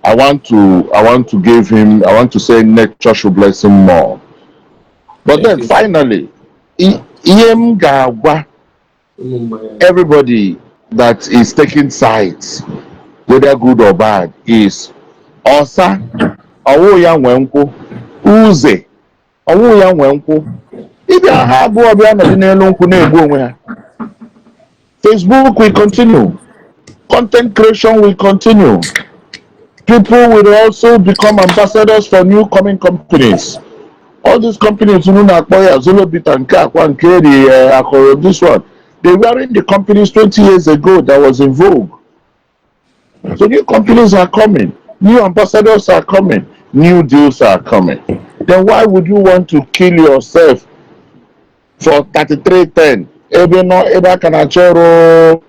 I want to give him, I want to say nature should bless him more. But Thank then you. finally, ihe m ga-agwa Ụmụ mmanya. everybody that is taking sides, whether good or bad, is ọsa ọwụ ya nwee nkwụ, uze ọwụ ya nwee nkwụ, ịbịa ha abụọ bịa nọdụ n'elu nkwụ na-egbu onwe ha. Facebook will continue, content creation will continue, people will also become ambassadors for new coming companies. All these companies unu na-akpọ ya Zolobita, nke akwa nke eri akọrọ, this one, they were in the companies 20 years ago that was in vogue. So new companies are coming, new ambassadors are coming, new deals are coming. Then why would you want to kill yourself for 3310 ebe nọ ebe a ka na-achọ ọrụ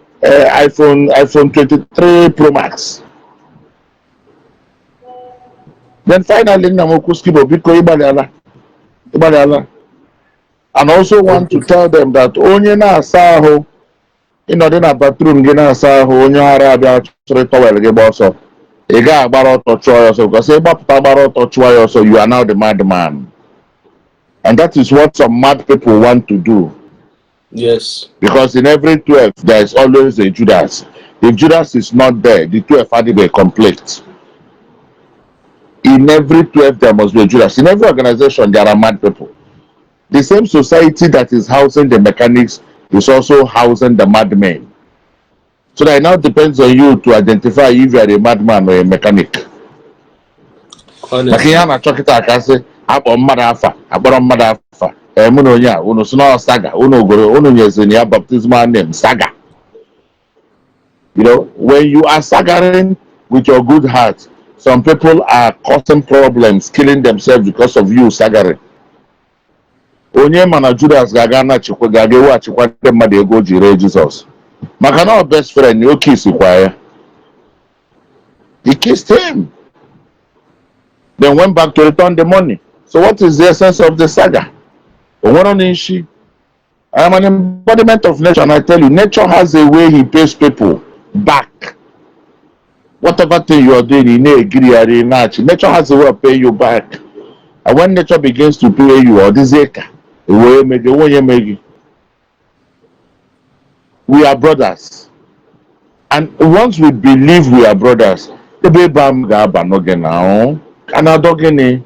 iPhone 23 Pro Max? Then finally, nna m okwu Skibo, biko, ịgbalịala, ịgbalịala. And also want to tell them that onye na-asa ahụ, ịnọdụ na bathroom gị na-asa ahụ, onye ara abịa chịrị towel gị gba ọsọ, ị gaghị agbara ọtọ chụọ ya ọsọ, because ịgbapụta gbara ọtọ chụọ ya ọsọ, you are now the madman, and that is what some mad people want to do. Because in every 12 there is always a Judas. If Judas is not there, the 12 adịghị complete. In every 12 there must be a Judas. In every organization there are mad people. The same society that is housing the mechanics is also housing the madmen, so that it now depends on you to identify if you are a madman or a mechanic. Maka ihe a na-achọ kịta akasị akpọ mmadụ afa, akpọrọ mmadụ afa, ee, mụ na onye a, unu si na saga, unu goro, unu nyeziri ya baptismal name saga. When you are sagaring with your good heart, some people are causing problems, killing themselves because of you sagaring. Onye ma na Judas ga-aga nachikwa, ga-aga eweghachikwa ndị mmadụ ego o ji ree Jizọs, maka na ọ best friend ya, o kisikwa ya. He kissed him, then went back to return the money. So what is the essence of the saga? O nwere n'isi. I am an embodiment of nature, and I tell you, nature has a way he pays people back. Whatever thing you are doing, ị na-egirigharị na-achị, nature has a way of paying you back. And when nature begins to pay you, ọ dịzie ka ewee eme gị onye eme gị. We are brothers, and once we believe we are brothers, ebe m ga-aba n'oge na ahụ ka na-adọ gịnị?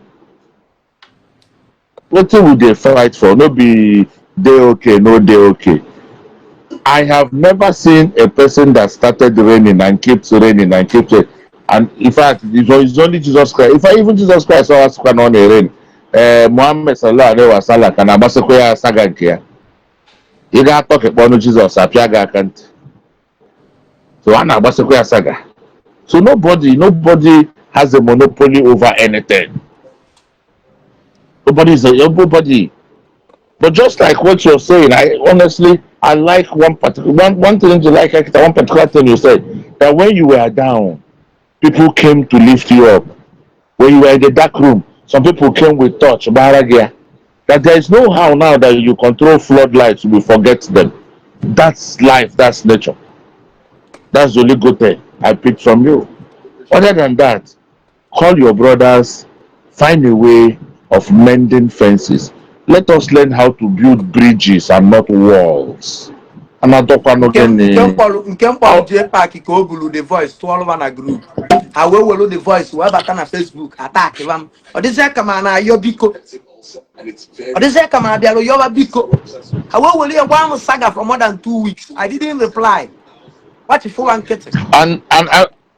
Wetin we dey fight for no be dey okay, no dey okay. I have never seen a person that started reigning and kept reigning and kept reigning. And in fact, it was only Jesus Christ. In fact, even Jesus Christ ọ asịkwa na ọ na-reign. Ee, Muhammad sallallahu alaihi wasallam ka na-agbasịkwa ya saga nke ya. Ị ga-atọ kekpe ọnụ Jizọs apịa gị aka ntị. So a na-agbasịkwa ya saga. So nobody has a monopoly over anything. Nobody is a nobody. But just like what you're saying, I honestly, I like one particular one thing to like one particular thing you said, that when you were down, people came to lift you up. When you were in the dark room, some people came with torch. Baragia. That there is no how now that you control floodlights, you will forget them. That's life, that's nature. That's the only good thing I picked from you. Other than that, call your brothers, find a way of mending fences. Let us learn how to build bridges and not walls. Anadọkwanụ Nke gịnị? Nke m kpọrọ jee park ka o bulu the voice tụọrọ na group ha wee welu the voice wee bata na Facebook attack m. Ọ dịzịa ka ma na-ayọ biko, ọ dịzịa ka ma bịara yọba biko. Ha wee were ya gbaa m saga for more than 2 weeks. I didn't reply, gbachifụwa nkịtị.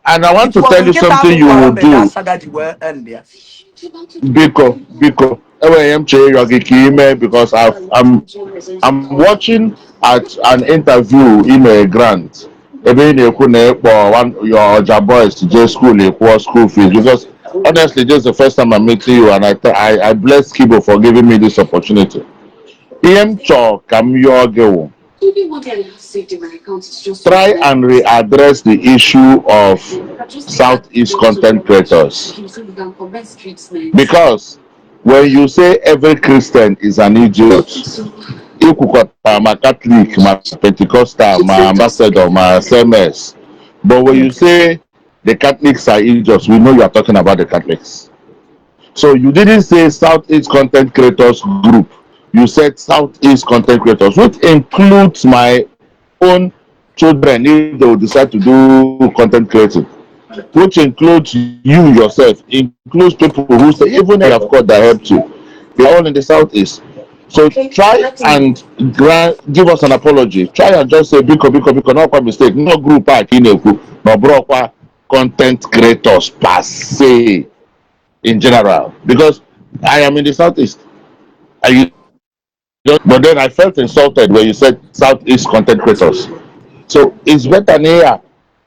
And I want It to was tell you nkịta something ahụ you gwara will m that do. saga ji wee end ya. Biko, biko, enwere ihe m chere ịrịọ gị ka ime because I'm watching at an interview ị mere grant ebe ị na-ekwu na ịkpọ one your Oja boys to jee school, ịkwụọ school fees, because honestly, this is the first time I'm meeting you, and I bless Kibo for giving me this opportunity. Ihe m chọọ ka m yọọ gị wụ, try and readdress the issue of Southeast content creators, because when you say every Christian is an idiot, ikwukọta ma Catholic, ma Pentecostal, ma Ambassador, ma SMS. But when you say the Catholics are idiots, we know you are talking about the Catholics. So you didn't say Southeast Content Creators Group. You said Southeast Content Creators, which includes my own children if they will decide to do content creating, which includes you yourself, includes people who say, even if have got that helped you, they're all in the Southeast. So try and grant, give us an apology. Try and just say, biko, biko, biko, not quite mistake, no group a ka ị na-ekwu, na ọ bụrụkwa content creators per se in general. Because I am in the Southeast. And you don't, but then I felt insulted when you said Southeast content creators. So it's better near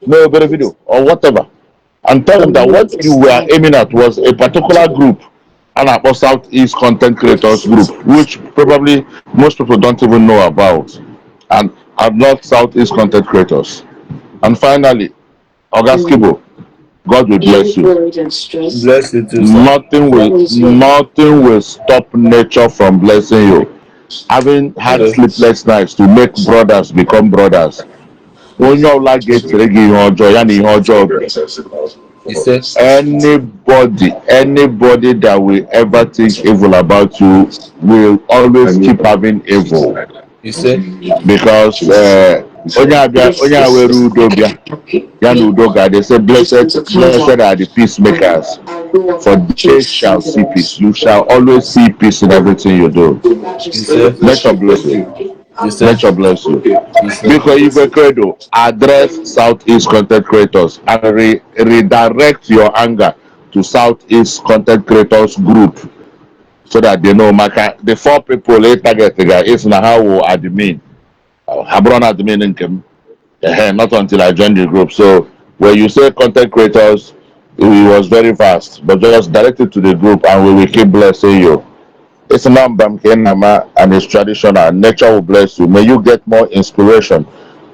no better video or whatever, and tell them that what you were aiming at was a particular group, and about Southeast Content Creators Group, which probably most people don't even know about, and are not Southeast Content Creators. And finally, Oga Skibo, God will bless you. Bless you too, sir. Nothing will stop nature from blessing you. Having had sleepless nights to make brothers become brothers. Onye ọbụla ga-echere gị ihe ọjọọ ya na ihe ọjọọ. Ise. Anybody that will ever think evil about you will always keep having evil. Ise. Because onye abịa onye a were udo bịa ya na udo ga-adị. Say, blessed are the peacemakers, for they shall see peace. You shall always see peace in everything you do. Ise. Nature bless you. Ise. Nature bless you. Ise. Biko, Igwe Credo, address Southeast Content Creators and redirect your anger to Southeast Content Creators Group so that they know maka the four people they target ga is na ha wụ admin, ha bụrụ na admin nke m. Ehe, not until I joined the group. So when you say content creators, it was very fast, but just direct it to the group and we will keep blessing you. It's Nambam Kenama and it's traditional. Nature will bless you. May you get more inspiration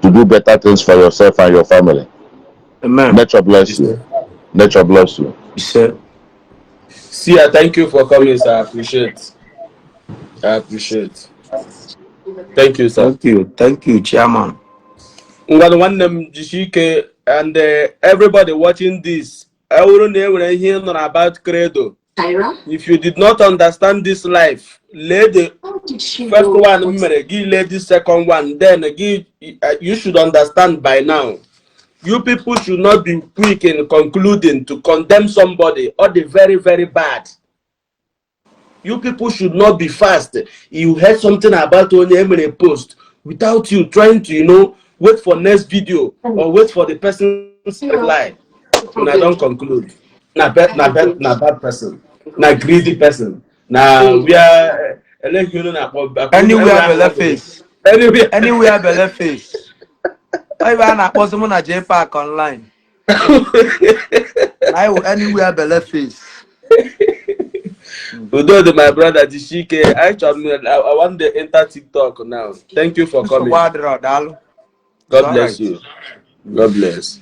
to do better things for yourself and your family. Amen. Nature bless you. Nature bless you. Ise. See, I thank you for coming, sir. I appreciate. I appreciate. Thank you, sir. Thank you, thank you, chairman. Ngwanụ, nwanne m, jisie ike. And everybody watching this, ọ bụrụ na e nwere ihe ị nụrụ about Credo, if you did not understand this life, lee the first one m mere gị, lee the second one, then gị you should understand by now. You people should not be quick in concluding to condemn somebody or the very, very bad. You people should not be fast. You heard something about onye emere post without you trying to wait for next video or wait for the person's reply, una don conclude na bad, na bad, na bad person, na greedy person, na where eleghị unu na-akpọ. Anywhere belle face. Anywhere. Anywhere belle face. Ọ ebe a na-akpọzi mụ na JPAC online na iwu anywhere belle face. Udo dị, my brother, jisike. I chọrọ m, I want to enter TikTok now. Thank you for coming. Nsogbu adịrọ, daalụ. God It's bless alright. you. God bless.